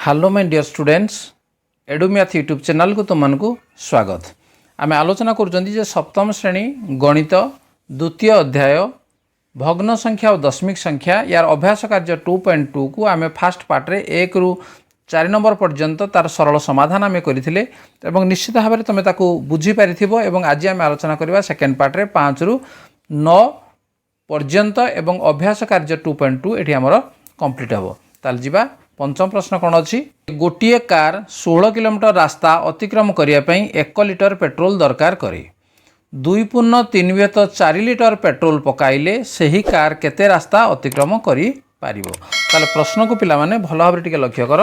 Hello my dear students, Edumath YouTube ଚ୍ୟାନେଲକୁ ତୁମମାନଙ୍କୁ ସ୍ୱାଗତ। ଆମେ ଆଲୋଚନା କରୁଛନ୍ତି ଯେ ସପ୍ତମ ଶ୍ରେଣୀ ଗଣିତ ଦ୍ୱିତୀୟ ଅଧ୍ୟାୟ ଭଗ୍ନ ସଂଖ୍ୟା ଓ ଦଶମିକ ସଂଖ୍ୟା, ୟାର ଅଭ୍ୟାସ କାର୍ଯ୍ୟ 2.2କୁ ଆମେ ଫାଷ୍ଟ ପାର୍ଟରେ 1ରୁ 4 ନମ୍ବର ପର୍ଯ୍ୟନ୍ତ ତାର ସରଳ ସମାଧାନ ଆମେ କରିଥିଲେ ଏବଂ ନିଶ୍ଚିତ ଭାବରେ ତୁମେ ତାକୁ ବୁଝିପାରିଥିବ। ଏବଂ ଆଜି ଆମେ ଆଲୋଚନା କରିବା ସେକେଣ୍ଡ ପାର୍ଟରେ 5ରୁ 9 ପର୍ଯ୍ୟନ୍ତ ଏବଂ ଅଭ୍ୟାସ କାର୍ଯ୍ୟ 2.2 ଏଠି ଆମର କମ୍ପ୍ଲିଟ୍ ହେବ। ତାହେଲେ ଯିବା, ପଞ୍ଚମ ପ୍ରଶ୍ନ କ'ଣ ଅଛି? ଗୋଟିଏ କାର୍ 16 କିଲୋମିଟର ରାସ୍ତା ଅତିକ୍ରମ କରିବା ପାଇଁ 1 ଲିଟର ପେଟ୍ରୋଲ ଦରକାର କରେ। 2.3 ବିଭକ୍ତ 4 ଲିଟର ପେଟ୍ରୋଲ ପକାଇଲେ ସେହି କାର୍ କେତେ ରାସ୍ତା ଅତିକ୍ରମ କରିପାରିବ? ତାହେଲେ ପ୍ରଶ୍ନକୁ ପିଲାମାନେ ଭଲ ଭାବରେ ଟିକେ ଲକ୍ଷ୍ୟ କର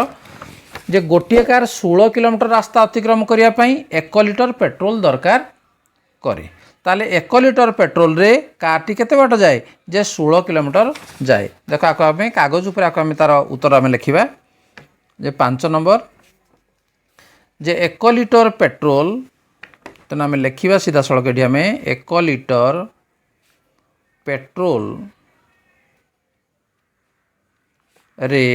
ଯେ ଗୋଟିଏ କାର୍ 16 କିଲୋମିଟର ରାସ୍ତା ଅତିକ୍ରମ କରିବା ପାଇଁ 1 ଲିଟର ପେଟ୍ରୋଲ ଦରକାର କରେ। ତାହେଲେ 1 ଲିଟର ପେଟ୍ରୋଲରେ କାର୍ଟି କେତେ ବାଟ ଯାଏ? ଯେ 16 କିଲୋମିଟର ଯାଏ। ଦେଖ, ଆକୁ ଆମେ କାଗଜ ଉପରେ ଆକୁ ଆମେ ତାର ଉତ୍ତର ଆମେ ଲେଖିବା ଯେ 5 ନମ୍ବର ଯେ 1 ଲିଟର ପେଟ୍ରୋଲ। ତେଣୁ ଆମେ ଲେଖିବା ସିଧାସଳଖ ଏଠି ଆମେ 1 ଲିଟର ପେଟ୍ରୋଲ ରେ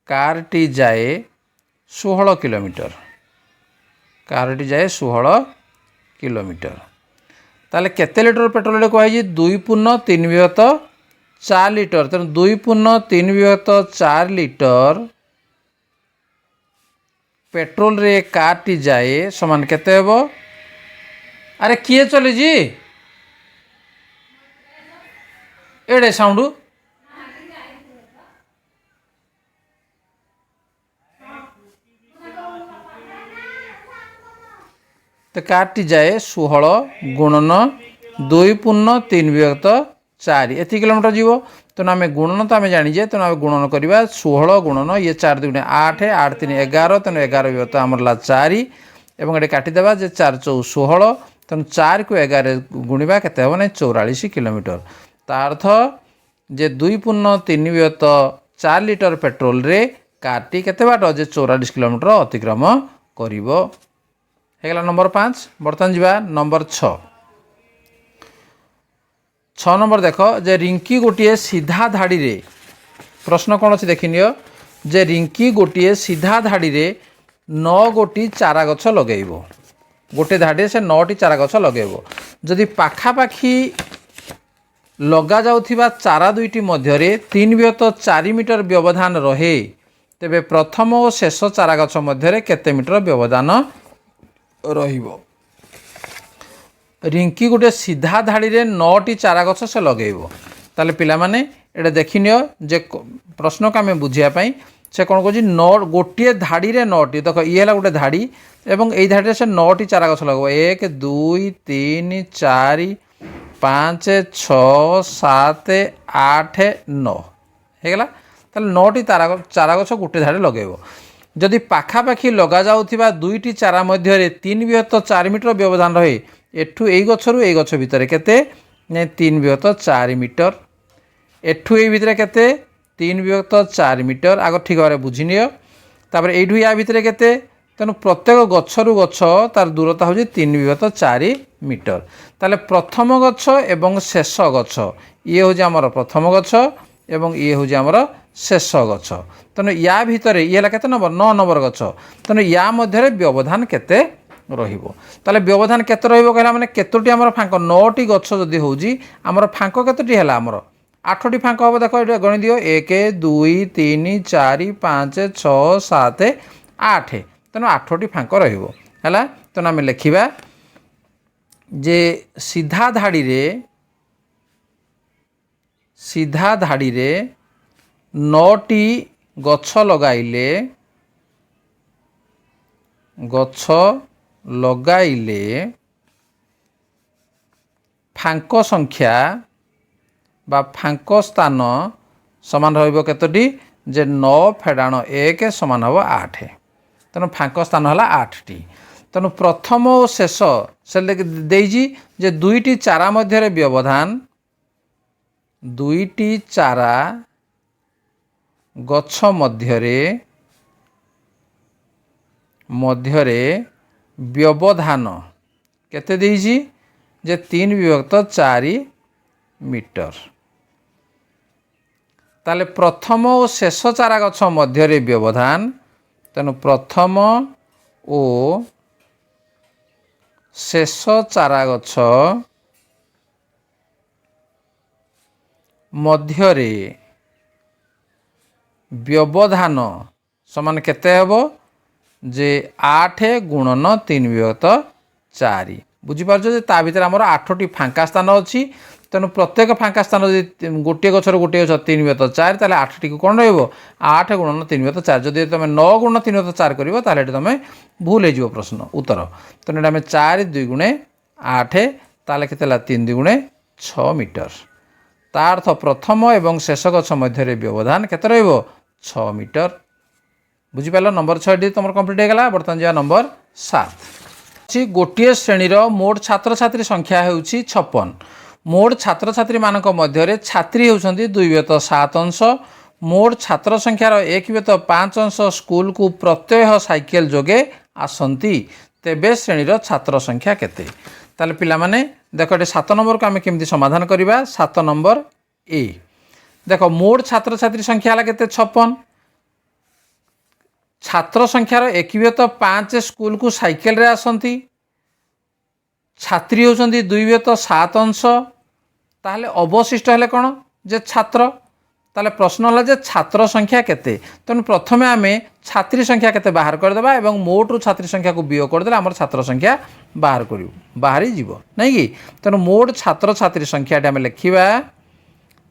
କାରଟି ଯାଏ 16 କିଲୋମିଟର। କାରଟି ଯାଏ 16 କିଲୋମିଟର। ତାହେଲେ କେତେ ଲିଟର ପେଟ୍ରୋଲ କୁହାଯାଇଛି? 2.3 ବିଭକ୍ତ 4 ଲିଟର। ତେଣୁ 2.3 ବିଭକ୍ତ 4 ଲିଟର ପେଟ୍ରୋଲରେ କାରଟି ଯାଏ ସମାନ କେତେ ହେବ? ଆରେ, କିଏ ଚଲେଇଛି ଏଡ଼େ ସାଉଣ୍ଡ? ତ କାରଟି ଯାଏ 16 ଗୁଣନ 2.3 ବିଭକ୍ତ 4, ଏତିକି କିଲୋମିଟର ଯିବ। ତେଣୁ ଆମେ ଗୁଣନ ତ ଆମେ ଜାଣିଛେ, ତେଣୁ ଆମେ ଗୁଣନ କରିବା। 16 ଗୁଣନ ଇଏ 4 ଦୁଗୁଣେ 8, 8 3 11। ତେଣୁ 11 ବିଭକ୍ତ ଆମର ହେଲା 4 ଏବଂ ଏଠି କାଟିଦେବା ଯେ 4 ଚଉ 16। ତେଣୁ 4କୁ 11 ଗୁଣିବା, କେତେ ହେବ ନାହିଁ 44 କିଲୋମିଟର। ତା ଅର୍ଥ ଯେ 2.3 ବିଭକ୍ତ 4 ଲିଟର ପେଟ୍ରୋଲରେ କାରଟି କେତେ ବାଟ? ଯେ 44 କିଲୋମିଟର ଅତିକ୍ରମ କରିବ। ହେଇଗଲା ନମ୍ବର 5। ବର୍ତ୍ତମାନ ଯିବା ନମ୍ବର 6। 6 ନମ୍ବର ଦେଖ ଯେ ରିଙ୍କି ଗୋଟିଏ ସିଧା ଧାଡ଼ିରେ, ପ୍ରଶ୍ନ କ'ଣ ଅଛି ଦେଖିନିଅ, ଯେ ରିଙ୍କି ଗୋଟିଏ ସିଧା ଧାଡ଼ିରେ 9 ଗୋଟି ଚାରା ଗଛ ଲଗେଇବ। ଗୋଟେ ଧାଡ଼ିରେ ସେ 9ଟି ଚାରା ଗଛ ଲଗେଇବ। ଯଦି ପାଖାପାଖି ଲଗାଯାଉଥିବା ଚାରା ଦୁଇଟି ମଧ୍ୟରେ 3 ବିଭକ୍ତ 4 ମିଟର ବ୍ୟବଧାନ ରହେ, ତେବେ ପ୍ରଥମ ଓ ଶେଷ ଚାରା ଗଛ ମଧ୍ୟରେ କେତେ ମିଟର ବ୍ୟବଧାନ ରହିବ? ରିଙ୍କି ଗୋଟେ ସିଧା ଧାଡ଼ିରେ 9ଟି ଚାରା ଗଛ ସେ ଲଗେଇବ। ତାହେଲେ ପିଲାମାନେ, ଏଇଟା ଦେଖିନିଅ ଯେ ପ୍ରଶ୍ନକୁ ଆମେ ବୁଝିବା ପାଇଁ ସେ କ'ଣ କହୁଛି? 9, ଗୋଟିଏ ଧାଡ଼ିରେ 9ଟି। ଦେଖ, ଇଏ ହେଲା ଗୋଟେ ଧାଡ଼ି ଏବଂ ଏଇ ଧାଡ଼ିରେ ସେ 9ଟି ଚାରା ଗଛ ଲଗେଇବ। 1, 2, 3, 4, 5, 6, 7, 8, 9 ହେଇଗଲା। ତାହେଲେ 9ଟି ଚାରା ଗଛ ଗୋଟେ ଧାଡ଼ିରେ ଲଗେଇବ। ଯଦି ପାଖାପାଖି ଲଗାଯାଉଥିବା ଦୁଇଟି ଚାରା ମଧ୍ୟରେ 3 ବିଭକ୍ତ 4 ମିଟର ବ୍ୟବଧାନ ରହେ, ଏଠୁ ଏଇ ଗଛରୁ ଏଇ ଗଛ ଭିତରେ କେତେ? 3 ବିଭକ୍ତ 4 ମିଟର। ଏଠୁ ଏଇ ଭିତରେ କେତେ? 3 ବିଭକ୍ତ 4 ମିଟର। ଆଗ ଠିକ୍ ଭାବରେ ବୁଝିନିଅ। ତାପରେ ଏଇଠୁ ୟା ଭିତରେ କେତେ? ତେଣୁ ପ୍ରତ୍ୟେକ ଗଛରୁ ଗଛ ତାର ଦୂରତା ହେଉଛି 3 ବିଭକ୍ତ 4 ମିଟର। ତାହେଲେ ପ୍ରଥମ ଗଛ ଏବଂ ଶେଷ ଗଛ, ଇଏ ହେଉଛି ଆମର ପ୍ରଥମ ଗଛ ଏବଂ ଇଏ ହେଉଛି ଆମର ଶେଷ ଗଛ। ତେଣୁ ୟା ଭିତରେ ଇଏ ହେଲା କେତେ ନମ୍ବର? 9 ନମ୍ବର ଗଛ। ତେଣୁ ୟା ମଧ୍ୟରେ ବ୍ୟବଧାନ କେତେ ରହିବ? ତାହେଲେ ବ୍ୟବଧାନ କେତେ ରହିବ କହିଲା ମାନେ କେତୋଟି ଆମର ଫାଙ୍କ? 9ଟି ଗଛ ଯଦି ହେଉଛି, ଆମର ଫାଙ୍କ କେତୋଟି ହେଲା? ଆମର 8ଟି ଫାଙ୍କ ହେବ। ଦେଖ, ଏଠି ଗଣି ଦିଅ, 1, 2, 3, 4, 5, 6, 7, 8। ତେଣୁ 8ଟି ଫାଙ୍କ ରହିବ। ହେଲା, ତେଣୁ ଆମେ ଲେଖିବା ଯେ ସିଧା ଧାଡ଼ିରେ 9ଟି ଗଛ ଲଗାଇଲେ ଫାଙ୍କ ସଂଖ୍ୟା ବା ଫାଙ୍କ ସ୍ଥାନ ସମାନ ରହିବ କେତୋଟି? ଯେ 9 ଫେଡ଼ାଣ 1 ସମାନ ହେବ 8। ତେଣୁ ଫାଙ୍କ ସ୍ଥାନ ହେଲା 8ଟି। ତେଣୁ ପ୍ରଥମ ଓ ଶେଷ ସେ ଦେଇଛି ଯେ ଦୁଇଟି ଚାରା ମଧ୍ୟରେ ବ୍ୟବଧାନ, ଦୁଇଟି ଚାରା ଗଛ ମଧ୍ୟରେ ବ୍ୟବଧାନ କେତେ ଦେଇଛି? ଯେ 3 ବିଭକ୍ତ 4 ମିଟର। ତାହେଲେ ପ୍ରଥମ ଓ ଶେଷ ଚାରା ଗଛ ମଧ୍ୟରେ ବ୍ୟବଧାନ, ତେଣୁ ପ୍ରଥମ ଓ ଶେଷ ଚାରା ଗଛ ମଧ୍ୟରେ ବ୍ୟବଧାନ ସମାନ କେତେ ହେବ ଯେ 8 ଗୁଣନ 3 ବିଭକ୍ତ 4। ବୁଝିପାରୁଛ ଯେ ତା ଭିତରେ ଆମର ଆଠଟି ଫାଙ୍କା ସ୍ଥାନ ଅଛି। ତେଣୁ ପ୍ରତ୍ୟେକ ଫାଙ୍କା ସ୍ଥାନ ଯଦି ଗୋଟିଏ ଗଛରୁ ଗୋଟିଏ ଗଛ 3 ବିଭକ୍ତ 4, ତାହେଲେ ଆଠଟିକୁ କ'ଣ ରହିବ? 8 ଗୁଣନ 3 ବିଭକ୍ତ 4। ଯଦି ତୁମେ 9 ଗୁଣନ 3 ବିଭକ୍ତ 4 କରିବ, ତାହେଲେ ଏଠି ତୁମେ ଭୁଲ ହେଇଯିବ ପ୍ରଶ୍ନ ଉତ୍ତର। ତେଣୁ ଏଠି ଆମେ 4 2 ଗୁଣେ 8, ତାହେଲେ କେତେ ହେଲା? 3 2 ଗୁଣେ 6 ମିଟର। ତା ଅର୍ଥ ପ୍ରଥମ ଏବଂ ଶେଷ ଗଛ ମଧ୍ୟରେ ବ୍ୟବଧାନ କେତେ ରହିବ? 6 ମିଟର। ବୁଝିପାରିଲ? ନମ୍ବର 6ଟି ତୁମର କମ୍ପ୍ଲିଟ୍ ହେଇଗଲା। ବର୍ତ୍ତମାନ ଯିବା ନମ୍ବର 7 ଅଛି। ଗୋଟିଏ ଶ୍ରେଣୀର ମୋଟ ଛାତ୍ରଛାତ୍ରୀ ସଂଖ୍ୟା ହେଉଛି 56। ମୋଟ ଛାତ୍ରଛାତ୍ରୀମାନଙ୍କ ମଧ୍ୟରେ ଛାତ୍ରୀ ହେଉଛନ୍ତି 2 ବିଭକ୍ତ 7 ଅଂଶ। ମୋଟ ଛାତ୍ର ସଂଖ୍ୟାର 1 ବିଭକ୍ତ 5 ଅଂଶ ସ୍କୁଲକୁ ପ୍ରତ୍ୟହ ସାଇକେଲ ଯୋଗେ ଆସନ୍ତି। ତେବେ ଶ୍ରେଣୀର ଛାତ୍ର ସଂଖ୍ୟା କେତେ? ତାହେଲେ ପିଲାମାନେ ଦେଖ, ଏଠି 7 ନମ୍ବରକୁ ଆମେ କେମିତି ସମାଧାନ କରିବା। 7 ନମ୍ବର ଏ ଦେଖ, ମୋଟ ଛାତ୍ରଛାତ୍ରୀ ସଂଖ୍ୟା ହେଲା କେତେ? 56। ଛାତ୍ର ସଂଖ୍ୟାର 1 ବିଭକ୍ତ 5 ସ୍କୁଲକୁ ସାଇକେଲରେ ଆସନ୍ତି। ଛାତ୍ରୀ ହେଉଛନ୍ତି 2 ବିଭକ୍ତ 7 ଅଂଶ। ତାହେଲେ ଅବଶିଷ୍ଟ ହେଲେ କ'ଣ ଯେ ଛାତ୍ର। ତାହେଲେ ପ୍ରଶ୍ନ ହେଲା ଯେ ଛାତ୍ର ସଂଖ୍ୟା କେତେ? ତେଣୁ ପ୍ରଥମେ ଆମେ ଛାତ୍ରୀ ସଂଖ୍ୟା କେତେ ବାହାର କରିଦେବା ଏବଂ ମୋଟରୁ ଛାତ୍ରୀ ସଂଖ୍ୟାକୁ ବିୟୋଗ କରିଦେଲେ ଆମର ଛାତ୍ର ସଂଖ୍ୟା ବାହାର କରିବୁ ବାହାରି ଯିବ, ନାଇଁ କି? ତେଣୁ ମୋଟ ଛାତ୍ରଛାତ୍ରୀ ସଂଖ୍ୟାଟି ଆମେ ଲେଖିବା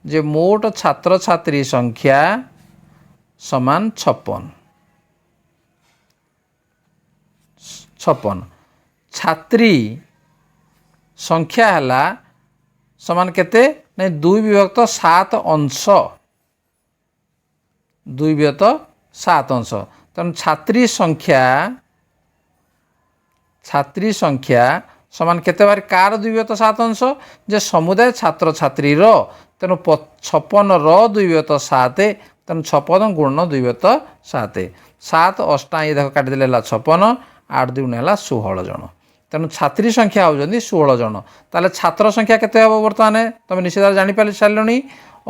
ଯେ ମୋଟ ଛାତ୍ରଛାତ୍ରୀ ସଂଖ୍ୟା ସମାନ 56। 56 ଛାତ୍ରୀ ସଂଖ୍ୟା ହେଲା ସମାନ କେତେ? ନାଇଁ, 2 ବିଭକ୍ତ 7 ଅଂଶ, 2 ବିଭକ୍ତ 7 ଅଂଶ। ତେଣୁ ଛାତ୍ରୀ ସଂଖ୍ୟା ସମାନ କେତେ ବାହାରି? କାହାର 2 ବିଭକ୍ତ 7 ଅଂଶ? ଯେ ସମୁଦାୟ ଛାତ୍ରଛାତ୍ରୀର। ତେଣୁ 56ର 2 ବିଭକ୍ତ 7। ତେଣୁ 56 ଗୁଣନ 2 ବିଭକ୍ତ 7। ସାତ ଅଷ୍ଟା ଇଏ ଦେଖ କାଟିଦେଲେ ହେଲା 56, 8 ଦୁଗୁଣ ହେଲା 16 ଜଣ। ତେଣୁ ଛାତ୍ରୀ ସଂଖ୍ୟା ହେଉଛନ୍ତି 16 ଜଣ। ତାହେଲେ ଛାତ୍ର ସଂଖ୍ୟା କେତେ ହେବ ବର୍ତ୍ତମାନ ତୁମେ ନିଶ୍ଚିତ ଜାଣିପାରି ସାରିଲଣି।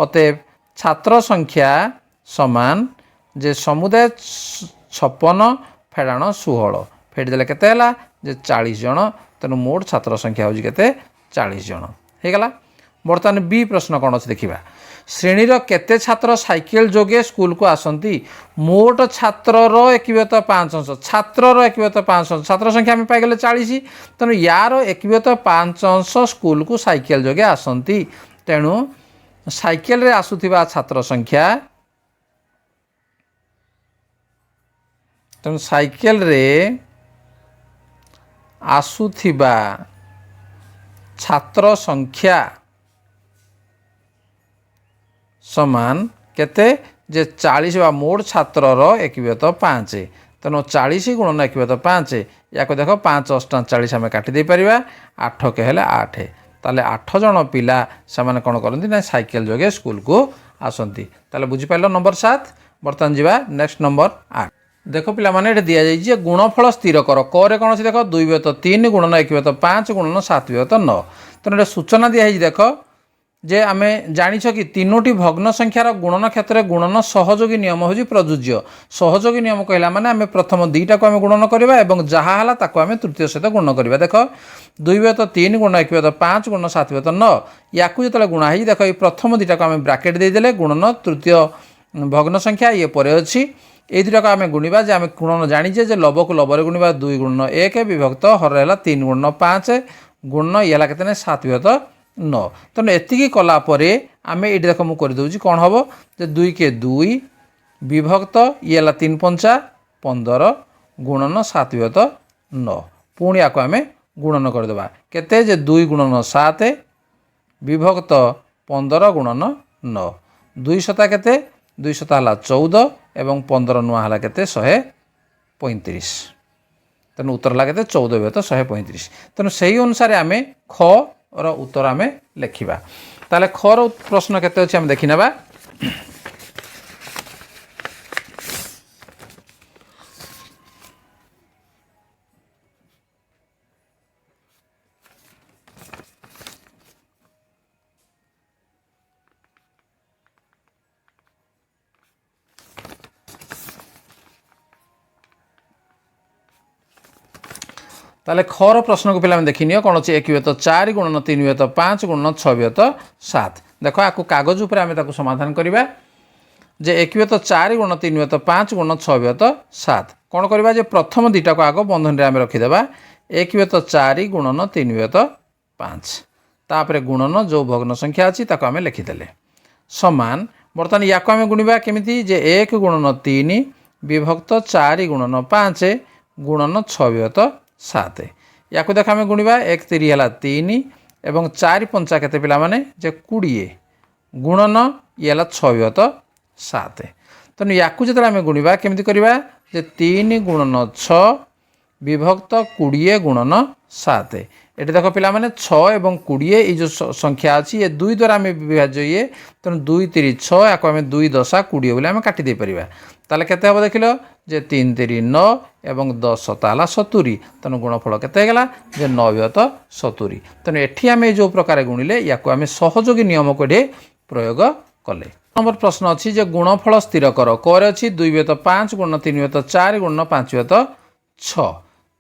ଅତଏବ ଛାତ୍ର ସଂଖ୍ୟା ସମାନ ଯେ ସମୁଦାୟ 56 ଫେଡ଼ାଣ 16। ଫେଡ଼ିଦେଲେ କେତେ ହେଲା ଯେ 40 ଜଣ। ତେଣୁ ମୋଟ ଛାତ୍ର ସଂଖ୍ୟା ହେଉଛି କେତେ? 40 ଜଣ ହେଇଗଲା। ବର୍ତ୍ତମାନ ବି ପ୍ରଶ୍ନ କ'ଣ ଅଛି ଦେଖିବା। ଶ୍ରେଣୀର କେତେ ଛାତ୍ର ସାଇକେଲ ଯୋଗେ ସ୍କୁଲକୁ ଆସନ୍ତି? ମୋଟ ଛାତ୍ରର 1 ବିଭକ୍ତ 5 ଅଂଶ, ଛାତ୍ରର 1 ବିଭକ୍ତ 5 ଅଂଶ। ଛାତ୍ର ସଂଖ୍ୟା ଆମେ ପାଇଗଲେ 40। ତେଣୁ ୟାର 1 ବିଭକ୍ତ 5 ଅଂଶ ସ୍କୁଲକୁ ସାଇକେଲ ଯୋଗେ ଆସନ୍ତି। ତେଣୁ ସାଇକେଲରେ ଆସୁଥିବା ଛାତ୍ର ସଂଖ୍ୟା, ତେଣୁ ସାଇକେଲରେ ଆସୁଥିବା ଛାତ୍ର ସଂଖ୍ୟା ସମାନ କେତେ ଯେ 40 ବା ମୋଟ ଛାତ୍ରର 1 ବିଭକ୍ତ 5। ତେଣୁ 40 ଗୁଣନ 1 ବିଭକ୍ତ 5। ୟାକୁ ଦେଖ, 5 ଅଷ୍ଟା 40, ଆମେ କାଟି ଦେଇପାରିବା। ଆଠକେ ହେଲେ 8। ତାହେଲେ 8 ଜଣ ପିଲା ସେମାନେ କ'ଣ କରନ୍ତି ନା ସାଇକେଲ ଯୋଗେ ସ୍କୁଲକୁ ଆସନ୍ତି। ତାହେଲେ ବୁଝିପାରିଲ ନମ୍ବର 7। ବର୍ତ୍ତମାନ ଯିବା ନେକ୍ସଟ ନମ୍ବର 8। ଦେଖ ପିଲାମାନେ, ଏଠି ଦିଆଯାଇଛି ଯେ ଗୁଣଫଳ ସ୍ଥିର କର। କରେ କ'ଣ ଅଛି ଦେଖ, 2 ବିଭକ୍ତ 3 ଗୁଣନ 1 ବିଭକ୍ତ 5 ଗୁଣନ 7 ବିଭକ୍ତ 9। ତେଣୁ ଏଠି ସୂଚନା ଦିଆହେଇଛି ଦେଖ ଯେ ଆମେ ଜାଣିଛ କି ତିନୋଟି ଭଗ୍ନ ସଂଖ୍ୟାର ଗୁଣନ କ୍ଷେତ୍ରରେ ଗୁଣନ ସହଯୋଗୀ ନିୟମ ହେଉଛି ପ୍ରଯୁଜ୍ୟ। ସହଯୋଗୀ ନିୟମ କହିଲା ମାନେ ଆମେ ପ୍ରଥମ ଦୁଇଟାକୁ ଆମେ ଗୁଣନ କରିବା ଏବଂ ଯାହା ହେଲା ତାକୁ ଆମେ ତୃତୀୟ ସହିତ ଗୁଣନ କରିବା। ଦେଖ, 2 ବିଭକ୍ତ 3 ଗୁଣ 1 ବିଭକ୍ତ 5 ଗୁଣନ 7 ବିଭକ୍ତ 9। ୟାକୁ ଯେତେବେଳେ ଗୁଣା ହେଇଛି ଦେଖ, ଏଇ ପ୍ରଥମ ଦୁଇଟାକୁ ଆମେ ବ୍ରାକେଟ୍ ଦେଇଦେଲେ, ଗୁଣନ ତୃତୀୟ ଭଗ୍ନ ସଂଖ୍ୟା ଇଏ ପରେ ଅଛି। ଏଇ ଦୁଇଟାକୁ ଆମେ ଗୁଣିବା ଯେ ଆମେ ଗୁଣନ ଜାଣିଛେ ଯେ ଲବକୁ ଲବରେ ଗୁଣିବା, 2 ଗୁଣନ 1 ବିଭକ୍ତ ହର ହେଲା 3 ଗୁଣନ 5 ଗୁଣନ ଇଏ ହେଲା କେତେ ନା 7 ବିଭକ୍ତ 9। ତେଣୁ ଏତିକି କଲା ପରେ ଆମେ ଏଇଠି ଦେଖ, ମୁଁ କରିଦେଉଛି, କ'ଣ ହେବ ଯେ 2 କେ 2 ବିଭକ୍ତ ଇଏ ହେଲା 3 ପଞ୍ଚା 15 ଗୁଣନ 7 ବିଭକ୍ତ 9। ପୁଣି ୟାକୁ ଆମେ ଗୁଣନ କରିଦେବା। କେତେ ଯେ 2 ଗୁଣନ 7 ବିଭକ୍ତ 15 ଗୁଣନ 9। 2 ଶତା କେତେ? 2 ଶତା ହେଲା 14 ଏବଂ 15 ନୂଆ ହେଲା କେତେ? 135। ତେଣୁ ଉତ୍ତର ହେଲା କେତେ? 14 ବିଭକ୍ତ 135। ତେଣୁ ସେହି ଅନୁସାରେ ଆମେ ଖର ଉତ୍ତର ଆମେ ଲେଖିବା। ତାହେଲେ ଖର ପ୍ରଶ୍ନ କେତେ ଅଛି ଆମେ ଦେଖିନେବା। ତାହେଲେ ଖର ପ୍ରଶ୍ନକୁ ପିଲାମାନେ ଦେଖିନିଅ। କ'ଣ ଅଛି? ଏକ ବିୟତ ଚାରି ଗୁଣନ ତିନି ବିୟତ ପାଞ୍ଚ ଗୁଣନ ଛଅ ବିୟତ ସାତ। ଦେଖ, ଆକୁ କାଗଜ ଉପରେ ଆମେ ତାକୁ ସମାଧାନ କରିବା ଯେ ଏକ ବିୟତ ଚାରି ଗୁଣ ତିନି ବିୟତ ପାଞ୍ଚ ଗୁଣ ଛଅ ବିୟତ ସାତ। କ'ଣ କରିବା ଯେ ପ୍ରଥମ ଦୁଇଟାକୁ ଆଗ ବନ୍ଧନୀରେ ଆମେ ରଖିଦେବା, ଏକ ବିୟତ ଚାରି ଗୁଣନ ତିନି ବିୟତ ପାଞ୍ଚ, ତାପରେ ଗୁଣନ ଯେଉଁ ଭଗ୍ନ ସଂଖ୍ୟା ଅଛି ତାକୁ ଆମେ ଲେଖିଦେଲେ, ସମାନ। ବର୍ତ୍ତମାନ ୟାକୁ ଆମେ ଗୁଣିବା କେମିତି ଯେ ଏକ ଗୁଣନ ତିନି ବିଭକ୍ତ ଚାରି ଗୁଣନ ପାଞ୍ଚ ଗୁଣନ ଛଅ ବିୟତ ସାତ। ୟାକୁ ଦେଖ, ଆମେ ଗୁଣିବା। ଏକ ତିରି ହେଲା ତିନି ଏବଂ ଚାରି ପଞ୍ଚା କେତେ ପିଲାମାନେ ଯେ 20, ଗୁଣନ ଇଏ ହେଲା ଛଅ ବିୟତ ସାତ। ତେଣୁ ୟାକୁ ଯେତେବେଳେ ଆମେ ଗୁଣିବା, କେମିତି କରିବା ଯେ ତିନି ଗୁଣନ ଛଅ ବିଭକ୍ତ 20 ଗୁଣନ ସାତ। ଏଠି ଦେଖ ପିଲାମାନେ, ଛଅ ଏବଂ 20 ଏଇ ଯେଉଁ ସଂଖ୍ୟା ଅଛି, ଏ ଦୁଇ ଦ୍ୱାରା ଆମେ ବିଭାଜ୍ୟ ଇଏ। ତେଣୁ ଦୁଇ ତିରି ଛଅ, ୟାକୁ ଆମେ ଦୁଇ ଦଶା 20 ବୋଲି ଆମେ କାଟି ଦେଇପାରିବା। ତାହେଲେ କେତେ ହେବ ଦେଖିଲ ଯେ ତିନି ତିରି ନଅ ଏବଂ ଦଶ ସତା ହେଲା 70। ତେଣୁ ଗୁଣଫଳ କେତେ ହେଇଗଲା ଯେ ନଅ ବିୟତ 70। ତେଣୁ ଏଠି ଆମେ ଯେଉଁ ପ୍ରକାର ଗୁଣିଲେ, ୟାକୁ ଆମେ ସହଯୋଗୀ ନିୟମକୁ ଏଠି ପ୍ରୟୋଗ କଲେ। ନମ୍ବର ପ୍ରଶ୍ନ ଅଛି ଯେ ଗୁଣଫଳ ସ୍ଥିର କର। କରେ ଅଛି ଦୁଇ ବିୟତ ପାଞ୍ଚ ଗୁଣ ତିନି ବିୟତ ଚାରି ଗୁଣ ପାଞ୍ଚ ବିୟତ ଛଅ।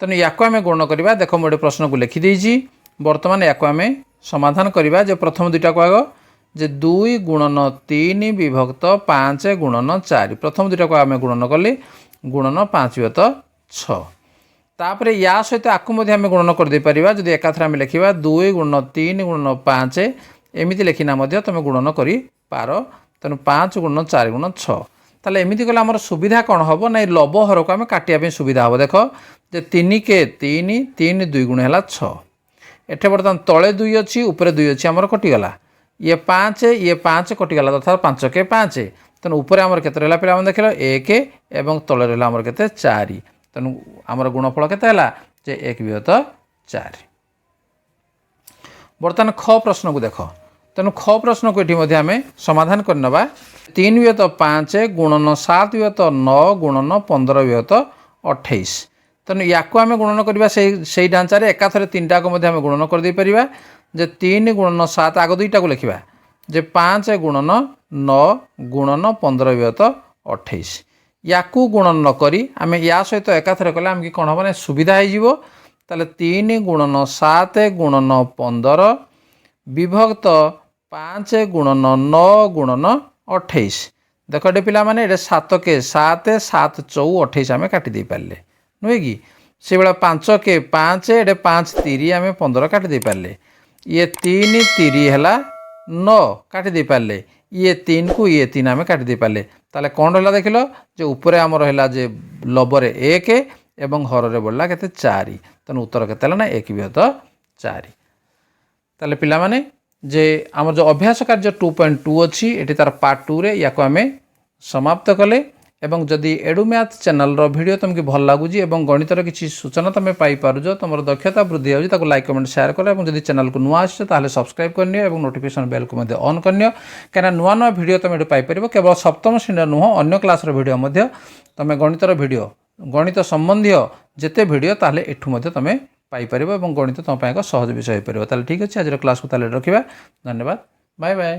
ତେଣୁ ୟାକୁ ଆମେ ଗୁଣ କରିବା। ଦେଖ, ମୁଁ ଏଠି ପ୍ରଶ୍ନକୁ ଲେଖିଦେଇଛି। ବର୍ତ୍ତମାନ ୟାକୁ ଆମେ ସମାଧାନ କରିବା ଯେ ପ୍ରଥମ ଦୁଇଟାକୁ ଆଗ, ଯେ ଦୁଇ ଗୁଣନ ତିନି ବିଭକ୍ତ ପାଞ୍ଚ ଗୁଣନ ଚାରି। ପ୍ରଥମ ଦୁଇଟାକୁ ଆମେ ଗୁଣନ କଲେ, ଗୁଣନ ପାଞ୍ଚ ବିୟତ ଛଅ। ତାପରେ ୟା ସହିତ ଆକୁ ମଧ୍ୟ ଆମେ ଗୁଣନ କରିଦେଇପାରିବା। ଯଦି ଏକାଥରେ ଆମେ ଲେଖିବା ଦୁଇ ଗୁଣନ ତିନି ଗୁଣନ ପାଞ୍ଚ, ଏମିତି ଲେଖିନା ମଧ୍ୟ ତୁମେ ଗୁଣନ କରିପାର। ତେଣୁ ପାଞ୍ଚ ଗୁଣନ ଚାରି ଗୁଣ ଛଅ। ତାହେଲେ ଏମିତି କଲେ ଆମର ସୁବିଧା କ'ଣ ହେବ ନା ଏଇ ଲବ ହରକୁ ଆମେ କାଟିବା ପାଇଁ ସୁବିଧା ହେବ। ଦେଖ ଯେ ତିନି କେ ତିନି, ତିନି ଦୁଇ ଗୁଣ ହେଲା ଛଅ। ଏଠି ବର୍ତ୍ତମାନ ତଳେ ଦୁଇ ଅଛି, ଉପରେ ଦୁଇ ଅଛି, ଆମର କଟିଗଲା। ଇଏ ପାଞ୍ଚ, ଇଏ ପାଞ୍ଚ କଟିଗଲା, ତଥା ପାଞ୍ଚ କେ ପାଞ୍ଚ। ତେଣୁ ଉପରେ ଆମର କେତେ ରହିଲା ପିଲାମାନେ ଦେଖିଲ? ଏକ, ଏବଂ ତଳେ ରହିଲା ଆମର କେତେ? ଚାରି। ତେଣୁ ଆମର ଗୁଣଫଳ କେତେ ହେଲା ଯେ ଏକ ବିୟତ ଚାରି। ବର୍ତ୍ତମାନ ଖ ପ୍ରଶ୍ନକୁ ଦେଖ। ତେଣୁ ଖ ପ୍ରଶ୍ନକୁ ଏଠି ମଧ୍ୟ ଆମେ ସମାଧାନ କରିନେବା। ତିନି ବିୟତ ପାଞ୍ଚ ଗୁଣନ ସାତ ବିୟତ ନଅ ଗୁଣନ 15 ବିୟତ 28। ତେଣୁ ୟାକୁ ଆମେ ଗୁଣନ କରିବା ସେଇ ସେଇ ଢାଞ୍ଚାରେ। ଏକାଥରେ ତିନିଟାକୁ ମଧ୍ୟ ଆମେ ଗୁଣନ କରିଦେଇପାରିବା ଯେ ତିନି ଗୁଣନ ସାତ, ଆଗ ଦୁଇଟାକୁ ଲେଖିବା ଯେ ପାଞ୍ଚ ଗୁଣନ ନଅ ଗୁଣନ 15 ବିୟତ 28। ୟାକୁ ଗୁଣନ ନ କରି ଆମେ ୟା ସହିତ ଏକାଥରେ କଲେ ଆମକୁ କ'ଣ ହେବ ନା ସୁବିଧା ହେଇଯିବ। ତାହେଲେ ତିନି ଗୁଣନ ସାତ ଗୁଣନ 15 ବିଭକ୍ତ ପାଞ୍ଚ ଗୁଣନ ନଅ ଗୁଣନ 28। ଦେଖ ଏଠି ପିଲାମାନେ, ଏଠି ସାତ କେ ସାତ, ସାତ ଚଉ 28, ଆମେ କାଟି ଦେଇପାରିଲେ, ନୁହେଁ କି? ସେଇଭଳିଆ ପାଞ୍ଚ କେ ପାଞ୍ଚ, ଏଠି ପାଞ୍ଚ ତିରି ଆମେ 15 କାଟି ଦେଇପାରିଲେ। ଇଏ ତିନି ତିରି ହେଲା ନଅ, କାଟି ଦେଇପାରିଲେ। ଇଏ ତିନିକୁ ଇଏ ତିନି ଆମେ କାଟି ଦେଇପାରିଲେ। ତାହେଲେ କ'ଣ ରହିଲା ଦେଖିଲ ଯେ ଉପରେ ଆମର ହେଲା ଯେ ଲବରେ ଏକ ଏବଂ ହରରେ ବଢ଼ିଲା କେତେ? ଚାରି। ତେଣୁ ଉତ୍ତର କେତେ ହେଲା ନା ଏକ ବିୟତ ଚାରି। ତାହେଲେ ପିଲାମାନେ, ଯେ ଆମର ଯେଉଁ ଅଭ୍ୟାସ କାର୍ଯ୍ୟ 2.2 ଅଛି, ଏଠି ତାର ପାର୍ଟ ଟୁରେ ୟାକୁ ଆମେ ସମାପ୍ତ କଲେ। ଏବଂ ଯଦି ଏଡୁ ମ୍ୟାଥ୍ ଚ୍ୟାନେଲର ଭିଡ଼ିଓ ତୁମକୁ ଭଲ ଲାଗୁଛି ଏବଂ ଗଣିତର କିଛି ସୂଚନା ତୁମେ ପାଇପାରୁଛ, ତୁମର ଦକ୍ଷତା ବୃଦ୍ଧି ହେଉଛି, ତାକୁ ଲାଇକ୍, କମେଣ୍ଟ, ସେୟାର କର। ଏବଂ ଯଦି ଚ୍ୟାନେଲକୁ ନୂଆ ଆସିଛ, ତାହେଲେ ସବସ୍କ୍ରାଇବ୍ କରିନିଅ ଏବଂ ନୋଟିଫିକେସନ୍ ବେଲ୍କୁ ମଧ୍ୟ ଅନ୍ କରିନିଅ, କାହିଁକିନା ନୂଆ ନୂଆ ଭିଡ଼ିଓ ତୁମେ ଏଠୁ ପାଇପାରିବ। କେବଳ ସପ୍ତମ ଶ୍ରେଣୀର ନୁହଁ, ଅନ୍ୟ କ୍ଲାସ୍ର ଭିଡ଼ିଓ ମଧ୍ୟ ତୁମେ, ଗଣିତର ଭିଡ଼ିଓ, ଗଣିତ ସମ୍ବନ୍ଧୀୟ ଯେତେ ଭିଡ଼ିଓ, ତାହେଲେ ଏଠୁ ମଧ୍ୟ ତୁମେ ପାଇପାରିବ ଏବଂ ଗଣିତ ତୁମ ପାଇଁ ଏକ ସହଜ ବିଷୟ ହୋଇପାରିବ। ତାହେଲେ ଠିକ୍ ଅଛି, ଆଜିର କ୍ଲାସ୍କୁ ତାହେଲେ ରଖିବା। ଧନ୍ୟବାଦ, ବାଏ ବାଏ।